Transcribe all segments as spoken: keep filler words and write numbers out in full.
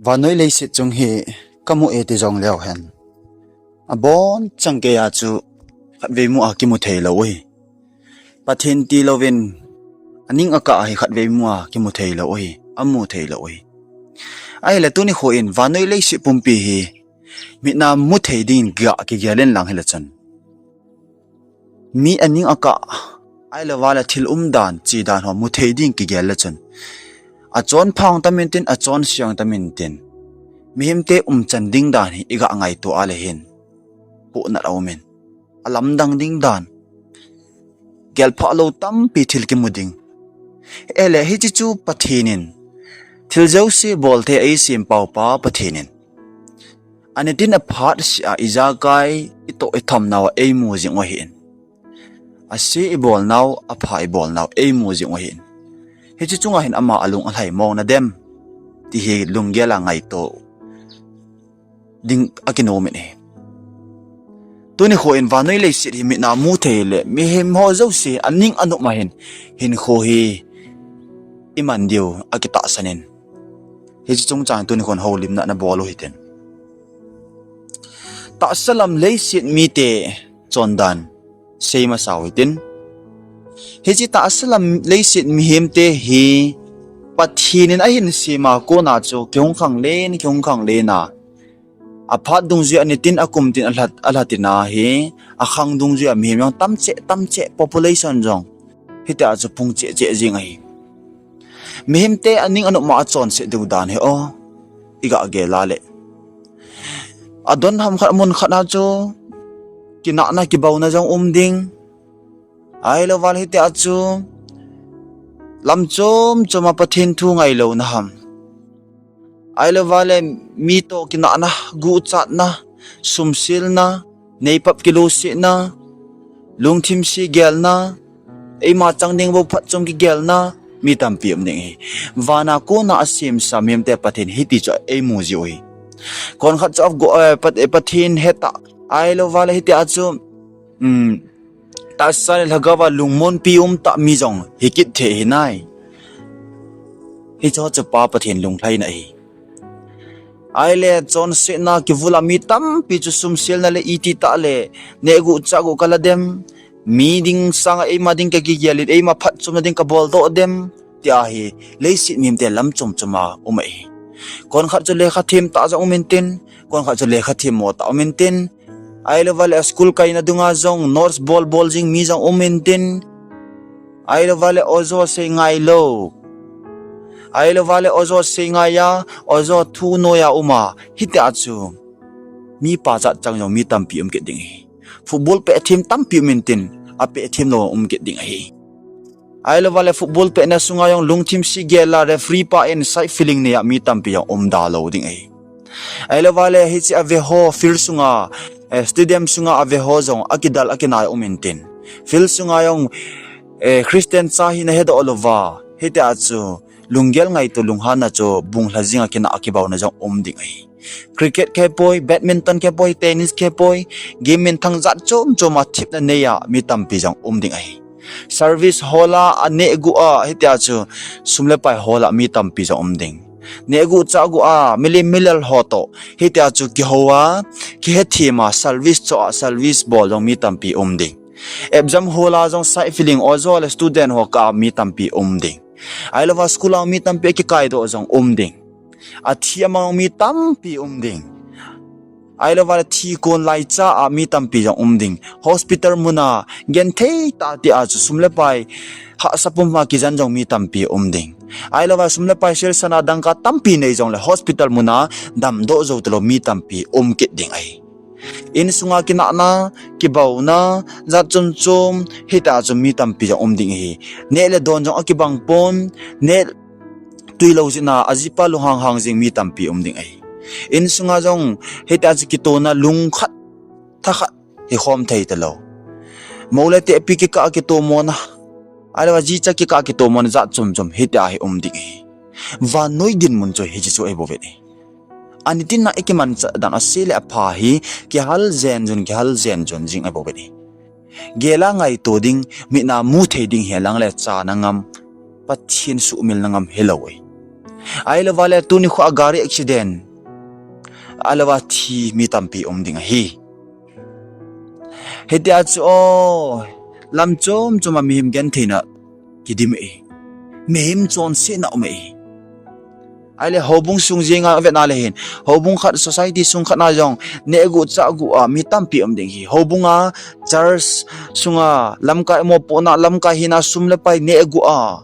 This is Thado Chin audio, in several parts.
Vannoi leiset chung hi kamu e ti jong leu hen, abonchan keiya chu khatvei mu a kimu thei lou u hi. Pathen tilouvin, aning akah hi khatvei mu a kimu thei lou u hi, amu thei lou u hi. Ahile tuni kho in vannoi leiset pumpi hi mit a mu thei dingin ga kigel in lang hile chun, mi aning akah, ahilou vale thil umdan, chidan ho mu thei ding kigel le chun, achonpha jong tam intin, achonse jong tam intin, mihemte umchan ding dan hi iga ngaito a le hin, pohnat aumin, alamdang ding dan, gelphah lou tampi thil kimu ding. Ele hiche chu Pathen in, thil jouse bol thei a eisempau pa Pathen in, anitin aphat seh a ijakai, itoh itham nau a eimu jing u ahin, ase ibolnau, apha ibolnau eimu jing u ahin, hiche chunga hin ama alung alhai mong nadem, ti hi lunggel a ngaito ding akinom in ahi. Tuni kho in vannoi leiset hi mit a mu thei le, mihem ho jouse aning anop ma hin, hinkho hi iman diu akitahsan in, hiche chungchang tuni khon houlimna nabol u hitin. Tahsa lam leiset mite chondan sei masa u hitin. Hiche tahsa lam leiset mihemte hi Pathen in ahin sem a kona chu kihung khanglen, kihung khanglen a, aphat dungjui a nitin akum tin alhat, alhat in ahi, akhang dungjui a mihem jong tam cheh, tam cheh, population jong hitia chu pung cheh cheh jing ahi. Mihemte aning anop ma a chonset diu dan hi o, iga gel a le, adon ham khat mun khat a chu kinahna kibauna jong um ding. Ahilou vale hitia chu lam chom chom a Pathen thu ngailouna ham, ahilou vale mi toh kinahna, guhchatna, sumselna, neipap kilosetna, lungthim se gelna, eima chang ding bou phatchom kigelna, mi tampi um ding ahi. Vana kona asemsa mihemte Pathen hiti chu eimu jiu ahi. Konkhat chu ago, eh, Pat-, eh, Pathen hetah, ahilou vale hitia chu, um, tahsa le lhagao a lungmonpi umtah mi jong hikit thei hinai. Hicheho chu Pa Pathen lunglhaina ahi. Ahile chonsetna kivul a mi tampi chu sumselna le itih tah le nehguh chahguh kala dem, mi ding sanga eima ding kakigel in, eima phatchomna ding kaboldoh dem, tia hi leiset mihemte lam chom chom a um ahi. Konkhat chu lekha them tah jong um intin, konkhat chu lekha them mo tah um intin, ahilou vale school kaina dunga jong notes bol bol jing mi jong um intin, ahilou vale ojo sei ngailou, ahilou vale ojo sei ngai a, ojo thu noi a um a, hitia chu mi pachat chang jong mi tampi um kit ding ahi. Football pehthem tampi um intin, apehthem lou um kit ding ahi. Ahilou vale football pehna sunga jong lungthim se gel a referee pa in side feeling nei a mi tampi jong um da lou ding ahi. Ahilou vale hiche aveho field sunga, eh, stadium sunga aveho jong akidal akinai um intin, field sunga jong, eh, Christian cha hina hedoh louva, hitia chu lunggel ngaito lunghanna chu bunglha jinga kinah akibauna jong um ding ahi. Cricket khe poi, badminton khe poi, tennis khe poi, game minthang jat chom chom a thepna nei a mi tampi jong um ding ahi. Service hol a anehguh a hitia chu sum le pai hol a mi tampi jong um ding. Nehguh chahguh a milim milal ho toh hitia chu kihou a, kihethem a service choh a service bol jong mi tampi um ding. Exam hol a jong side feeling ojo le student ho kah a mi tampi um ding. Ahilou va school a mi tampi akikaidoh jong um ding. Athi amang mi tampi um ding. Ahilou vale thi kon laicha a mi tampi jong um ding. Hospital muna genthei tah tia chu sum le pai hahsa pum a kijen jong mi tampi um ding. Ahilou va sum le pai selsana dangka tampi nei jongle hospital muna damdoh jou talou mi tampi um kit ding ahi. Insunga kinahna, kibauna, jat chom chom, hitia chu mi tampi jong um ding ahi. Neh le don jong akibang pon, neh twi lou jeh a ajipa lunghang hang jing mi tampi um ding ahi. Insunga jong hitia chu kitona lungkhat, thakhat hikhom thei talou. Mou le tehpi kikah a kitomona, ahilou va jicha kikah a kitomona jat chom chom hitia hi um ding ahi. Vannoi dinmun chu hiche chu ahibouve. Anitin a ikimanchah dan ase le apha hi kihal jen jun, kihal jen jun jing ahibouve. Gel a ngaito ding, mit a mu thei ding hilang le chana ngam, Pathen suhmilna ngam hilou ahi. Ahilou vale tuni kho a gari accident. Ahilou va thi mi tampi um ding ahi. Hitia chu o, lam chom chom a mihem gentheina kidim e. Mihem chonsetna um e. Ahile houbung sung jenga vetna le hin, houbung khat, society sung khat na jong nehgu chahgu a mi tampi um ding ahi. Houbung a, church sunga, lamkai mopohna, lamkai hina sum le pai nehgu a,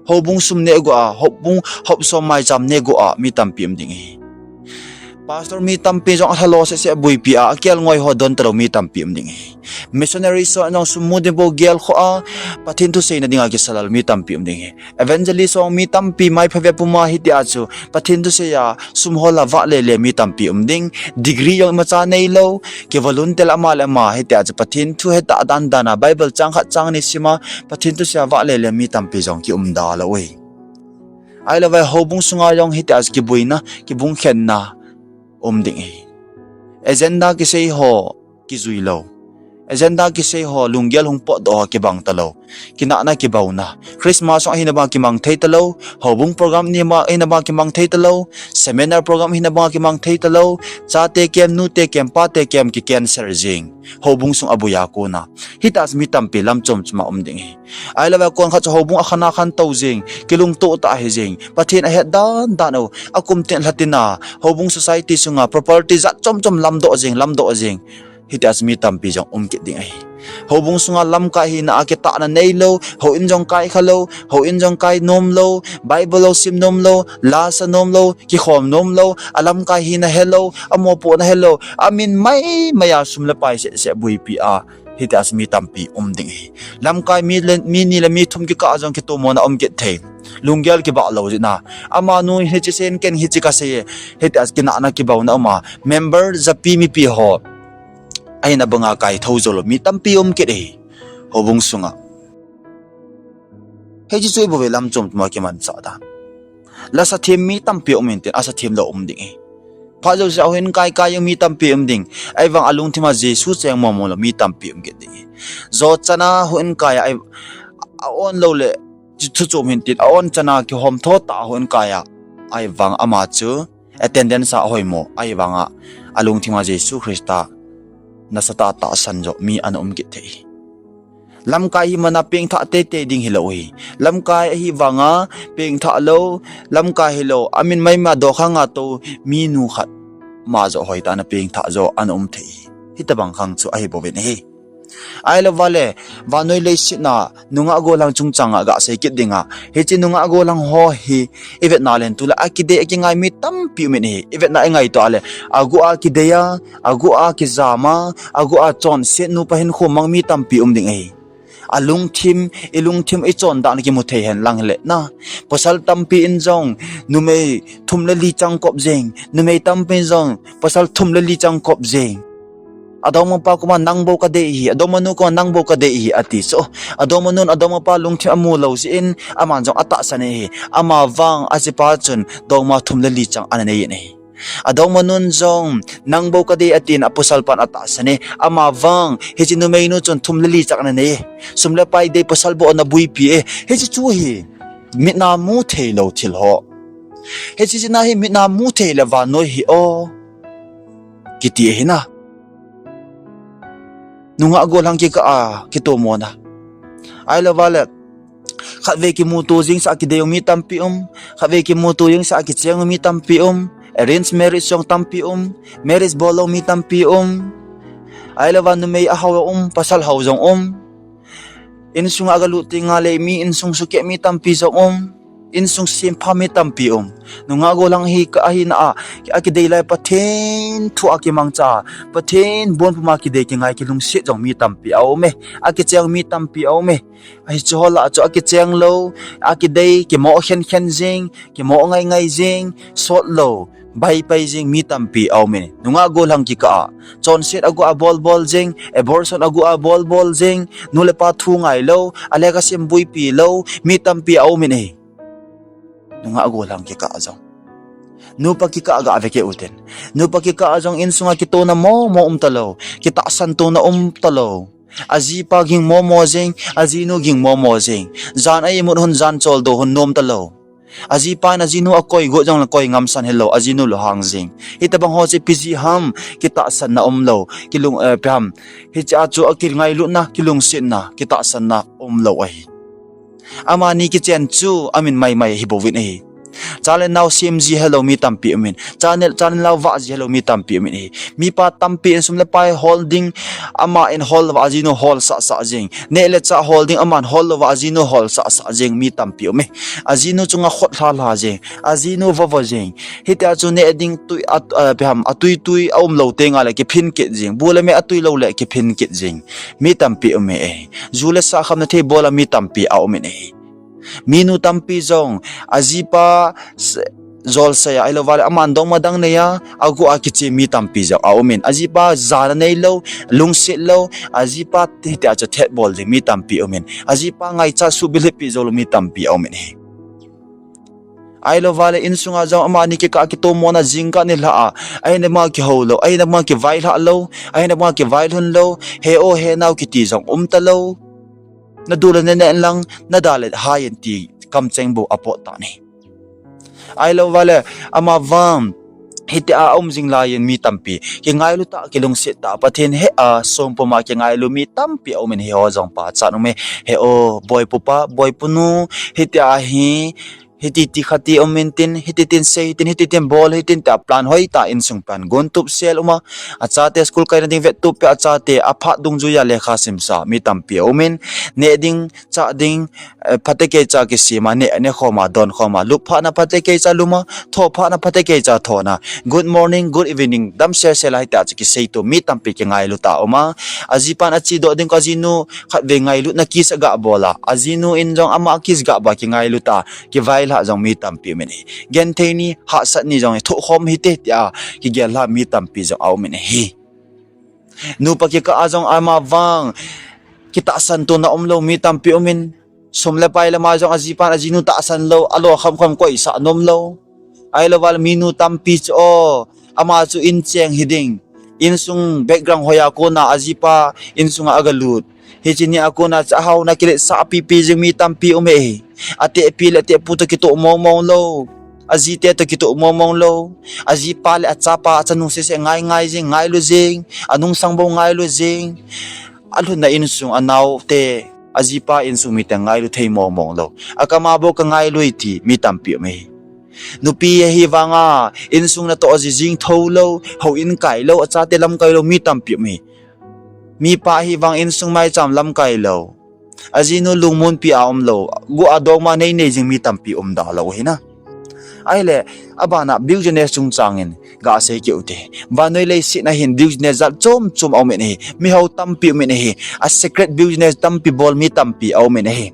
houbung sum nehgu a, houbung hop som maicham nehgu a mi tampi um ding ahi. Pastor mi tampi jong alha lo sese buipi a, akel ngoi ho don talou mi tampi um ding ahi. Missionary so jong sum mu ding bou gel kho a, Pathen thu seina dinga kisalal mi tampi um ding ahi. Evangelist jong mi tampi mai phave puma hitia chu Pathen thu seiya sum hol a vahle le mi tampi um ding. Degree jong imacha neilou, ki volunteer ama le ama hitia chu Pathen thu hetah dan dan a Bible chang khat chang ni sima Pathen thu seiya vahle le mi tampi jong kium da lou e. Ahilou vai houbung sunga jong hitia chu kibuina, kibung khenna um ding ahi. Agenda kisei ho kijui lou. Agenda kisei ho lunggel hung potdoh ho kibang talou. Kinahna kibauna. Christmas jong ahina banga kimang thei talou. Houbung program ni ma ahina banga kimang thei talou. Seminar program ahina banga kimang thei talou. Chate kem, nute kem, pate kem ki cancel jing. Houbung sung abuia kona. Hitia chu mi tampi lam chom chom a um ding ahi. Ahilou va kon khat chu houbung akhan akhan tou jing. Kilungtoh tah ahi jing. Pathen ahet dan dan u. Akum tin lha tina. Houbung society sunga property jat chom chom lamdoh jing, lamdoh jing. Hitia chu mi tampi jong um kit ding ahi. Houbung sunga lamkai hina a kitahna neilou, houin jong kai khalou, houin jong kai nomlou, Bible lou sim nomlou, la sa nomlou, kikhom nomlou, alamkai hina helou, amopohna helou, amin mai mai a sum le pai sese buipi a. Hitia chu mi tampi um ding ahi. Lamkai mi le, mi ni le mi thum kikah a jong kitomona um kit thei. Lunggel kibah lou jeh in a. Amanu hiche seiyin ken hiche kasei e. Hitia chu kinahna kibauna um a. Member japi mipi ho. Ahina banga kaithou jou lou mi tampi um kit ahi. Houbung sunga. Hiche chu ibol ve lam chom chom a kimanchah dan. Lasa them mi tampi um intin, asa them lou um ding ahi. Phat jousea houin kai kai jong mi tampi um ding. Ahivang alungthim a Jesu cheng momo lou mi tampi um kit ding ahi. Jo chana houin kai a, a-on lou le, chu, chu chom hintin, a-on chana kihom tho tah a houin kai a. Ahivang ama chu attendance a hoimo, ahivanga alungthim a Jesu Christa nasatah a tahsan jo mi ana um kit thei. Lamkai hi mana pengthah teitei ding hilou ahi. Lamkai ahivanga pengthah lou, lamkai hilou, amin mai ma dokhanga tou minu khat ma jo hoitah a ana pengthah jo ana um thei. Hitobang khang chu ahi bouvin ahi. Ahilou vale, vannoi leiset a nungah gollhang chungchanga gasei kit dinga, hiche nungah gollhang ho hi ivetna le tulai a kidei a kingai mi tampi um in ahi. Ivetna ingaito le, aguh a kidei a, aguh a kijam a, aguh a chonset nupa hinkho mang mi tampi um ding ahi. Alungthim, ilungthim ichon dan kimu thei henlang hile na. Pasal tampi in jong numei thum le li chang kop jeng, numei tampi in jong pasal thum le li chang kop jeng. Adongmapa koma nang bou kadei ahi, adongmanu koma nang bou kadei ahi ati chu. Adongmanun adongmapa lungthim amu lou jeh in, aman jong atahsan ahi. Amavang achepa chun dongma thum le li chang ana nei in ahi. Adongmanun jong nang bou kadei atin apasalpan atahsan e. Amavang hiche numeinu chun thum le li chang ana nei e. Sum le pai dei pasal bou ana buipi e. Hiche chu hi mitna mu theilou thil ho. Hiche china hi mitna mu thei le vannoi hi o kiti ahi na. Nungah gollhang kikah a kitomona. Ahilou vale, khatvei kimuto jeng seh a kidei jong mi tampi um, khatvei kimuto jeng seh a kicheng jong mi tampi um, arrange marriage jong tampi um, marriage bol lou mi tampi um. Ahilou va numei ahao um, pasal hao jong um. Insunga galut tengle mi insung sukeh mi tampi jong um. Insung sempha mi tampi um. Nungah gollhang hi ka ahina a, akidei lai Pathen thu a kimangcha, Pathen bon puma kidei kingai kilungset jong mi tampi aum e. Akicheng mi tampi aum e. Hiche ho lah chu akicheng lou, akidei, kimo khenkhen jeng, kimo ngaingai jeng, sot lou, baipai jeng mi tampi aum e. Nungah gollhang kikah a, chonset aguh a bolbol jeng, abortion aguh a bolbol jeng, nu le pa thu ngailou, ale kasem buipi lou mi tampi aum in ahi. Nungah gollhang kikah a jong, nupa kikah a gave kit utin, nupa kikah a jong insunga kitona momo um talou, kitahsan tona um talou. Ajipa ging momo jeng, ajinu ging momo jeng. Jan a imut hun, jan choldo hun nom talou. Ajipan ajinu akoi got jongle koi ngamsan hilou, ajinu lunghang jing. Hitobang ho chu ipi jeh ham, kitahsanna umlou, kilung, eh, ipi ham. Hichea chu akingailutna, kilungsetna, kitahsanna umlou ahi. Amani kichen chu amin maimai ahibouvin ahi. Cha le nao sem ji helou mi tampi umin. Cha le, cha le nao vah ji helou mi tampi umin ahi. Mipa tampi in sum le pai hol ding, aman hol louva ajinu hol sahsah jing. Neh le chah hol ding, aman hol louva ajinu hol sahsah jing mi tampi ume. Ajinu chunga khut lhalha jing. Ajinu vovo jing. Hitia chu neh ding tui, a, a, ipi ham, atui tui aumlou tengle kiphin kit jing. Bu le me atui loule kiphin kit jing. Mi tampi ume. Ju le sa khamna thei bola mi tampi aumin ahi. Minu tampi jong, ajipa s-, jolsea, ahilouvale aman dongma dang neiya, aguh a kiche mi tampi jong aumin. Ajipa jana neilou, lungset lou, ajipa hitia chu thetbol jing mi tampi umin. Ajipa ngaichat suhbilhitpi joulou mi tampi aumin ahi. Ahilouvale insunga jong amani kikah kitomona jingkah nilhah a, ahina banga kihoulou, ahina banga kivailhah lou, ahina banga kivailhun lou, he o he nao kiti jong umtalou. Nadu le naneh inlang, nada le haiyin ti kamcheng bou apot tan ahi. Ahilouvale, amavang, hitia aum jing laiyin mi tampi kingailu tah, kilungset tah, Pathen hea, songpuma kingailu mi tampi aumin hiho jong pachat ume. He o, boipupa, boipunu, hitia hi, hiti ti khati umin tin, hiti tin sei hitin, hiti tin bol hitin tia plan hoitah insung pan gontup sel uma, achate school kaina ding vettup peh, achate aphat dungjuiya lekha simsa mi tampi aumin, neh ding, chah ding, eh, phatecha kisema, neh, nekhoma, donkhoma, lup phatna phatecha luma, tho phatna phatecha thona, good morning, good evening, damselsela hitia chu kiseitu mi tampi kingailu tah uma, ajipan achedoh ding kajinu, khatvei ngailutna kiss aga bola, ajinu in jong ama kiss gabol kingailu tah, kivailhah jong mi tampi umin ahi. Genthei ni, hahsat ni jong hi thohkhom hite tia, kigellha mi tampi jong aumin ahi. Nupa kikah a jong amavang, kitahsan tona umlou mi tampi umin. Sum le pai lama jong ajipan ajinu tahsan lou, alo khamkham koisah nomlou. Ahilouvale minu tampi chu o, ama chu incheng hiding, insung background hoiya kona ajipa insunga agalut. Hiche nia kona chu ahaona kiletsah pipi jing mi tampi ume ahi. Atehpi le atehpu toh kitoh mongmong lou. Ajite toh kitoh mongmong lou. Ajipa le achapa, achanu sese ngai ngai jing, ngailu jing. Anungsang bou ngailu jing. Alhunna insung anaote, ajipa insung mite ngailu thei mongmong lou. Akama bou kangailui ti mi tampi ume ahi. Nupi ahivanga, insung natoh ji jing thoulou, houin kailou, achate lamkailou mi tampi ume ahi. Mipa ahivang insung maicham lamkailou, ajinu lungmonpi a umlou, guh a dongma neinei jing mi tampi umda lou ahina. Ahile, abana business chungchangin gasei kit ute. Vannoi leiset a hin business jat chom chom aumin ahi. Mihao tampi umin ahi. A secret business tampi bol mi tampi aumin ahi.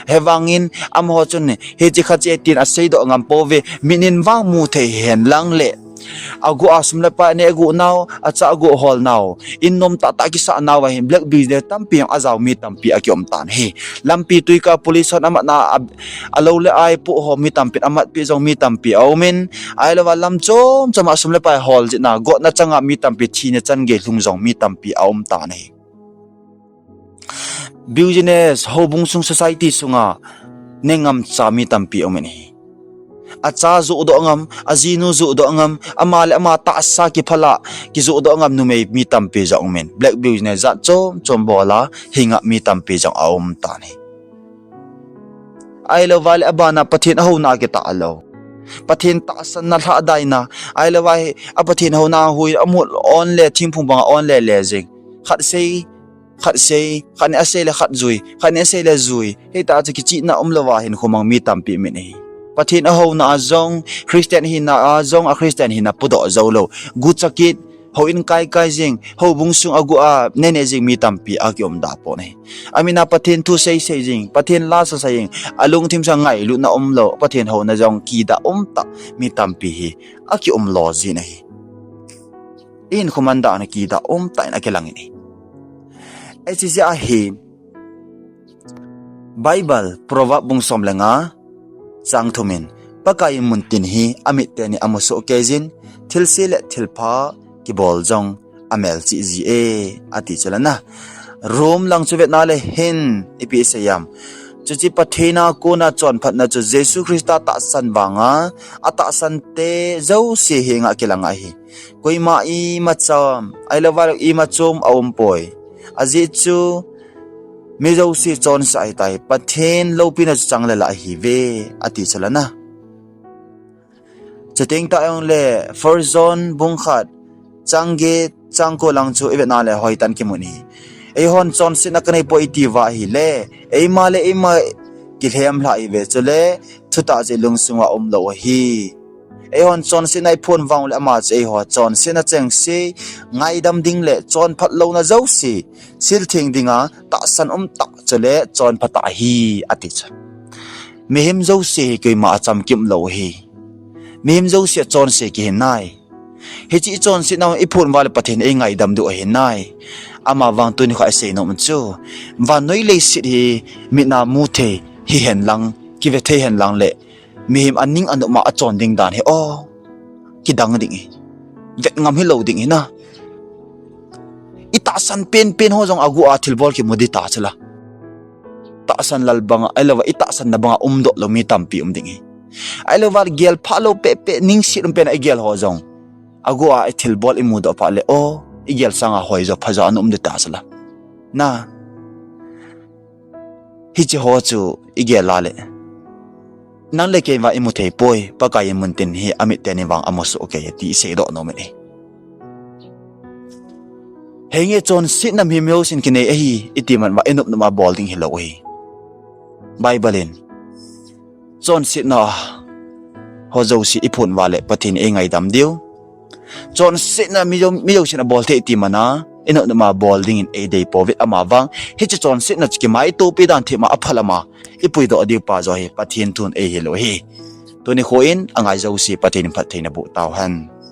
Hivangin amaho chun hiche khat che tin aseidoh ngam pouve, mit in vang mu thei henlang le, aguh a sum le pai neh aguh nau, achah aguh hol nau, in nom tahtah kisah nauva hin black business tampi jong ajao mi tampi akium tan ahi. Lampi tuikah police hon amatna a, alou le ai poh ho mi tampin amatpeh jong mi tampi aumin, ahilouva lam chom choma sum le pai hol jeh a gotna changa mi tampi thina changei lhung jong mi tampi aum tan ahi. Business, houbung sung society sunga neingamcha mi tampi aumin ahi. Acha johdoh ngam, ajinu johdoh ngam, ama le ama tahsa kiphala kijohdoh ngam numei mi tampi jong aumin. Black business jat chom chom bola hinga mi tampi jong aum tan ahi. Ahilouvale abana Pathen ahouna akitah lou. Pathen tahsanna lhahdaina, ahilouva hi a Pathen houna hui amut on le thingphung banga on le le jing. Khat sei, khat sei, khat ni asei le khat jui, khat ni asei le jui. Hita chu kichihna umlouva hinkho mang mi tampi umin ahi. Pathen ahouna a jong, Christian hina a jong, a Christian hina pudoh joulou. Gucha kit, houin kaikai jing, houbung sung aguh a nene jing mi tampi akium da pon ahi. Amina Pathen thu seisei jing, Pathen la sasa jing, alungthim sanga ngailutna umlou, Pathen houna jong kidah umtah mi tampi hi akium lo jin ahi. Ihinkho mandan a kidah umtah in akilangin ahi. Hiche jeh a hi Bible, Proverb bung som le nga, chang thum in, Pakai in muntin hi amit teni amu soh keijin, thilse le thilpha kibol jong amelchih ji e, ati chu lana. Rome lang chu vetna le hin ipi asei em? Chuche Pathen a kona chonphatna chu Jesu Christa tahsan vanga, atahsan te jouse henga kilang ahi. Koima ima chom, ahilou vale ima chom aumpoi. Ajeh chu mi jouse chonse ahitai, Pathen loupina chu chang le la ahiuve, ati chu la na. Chuteng tah jongle First John bung khat chang get chang ko lang chu ivet na le hoitah in kimun ahi. Eihon chonsetna kaneipoi iti uva ahile, eima le eima kilhem lhah ihiuve, chule thutah chu ilungsunga umlou ahi. Eihon chonsetna iphon vang ule ama chu eiho chonsetna chengse ngaidam ding le chonphat louna jouse siltheng dinga tahsan umtah chule chonphatah ahi, ati chu. Mihem jouse hi koima achamkim lou ahi. Mihem jouse achonse kihi nai. Hiche ichonsetna iphon uva le Pathen eingaidam diu ahi nai. Amavang tuni kho isei nom chu, vannoi leiset hi mit a mu thei hihen lang, kive thei hen lang le, mihem aning anop ma achon ding dan hi, o, kidang ding ahi. Vet ngam hilou ding ahi na. Itahsan penpen ho jong aguh a thilbol kimu ding ta chu la. Tahsan lal banga, ahilouva itahsanna banga umdoh lou mi tampi um ding ahi. Ahilouva gel phalou pehpeh ningset um pen a igel ho jong, aguh a ithilbol imudoh phat le, o, igel sanga hoijo phajo ana um ding ta chu la. Na, hiche ho chu igel a le, nang le kei vang imu theipoi, Pakai in muntin hi amit teni vang amusoh kei e ti iseidoh nom in ahi. Henge chonsetna mihem jousen kinei ahi iti man uva inopnop a bol ding hilou ahi. Bible in chonsetna ho jouse iphon uva le Pathen eingaidam diu. Chonsetna mi jou, mi jousen abol thei iti man a, inopnop a bol dingin eidei pouvin, amavang hiche chonsetna chu kimaitopi dan thei ma aphalam a ipuidoh diu pa joh hi Pathen thun eihil u ahi. Tuni kho in angai jouse Pathen in phattheina boh tauhen.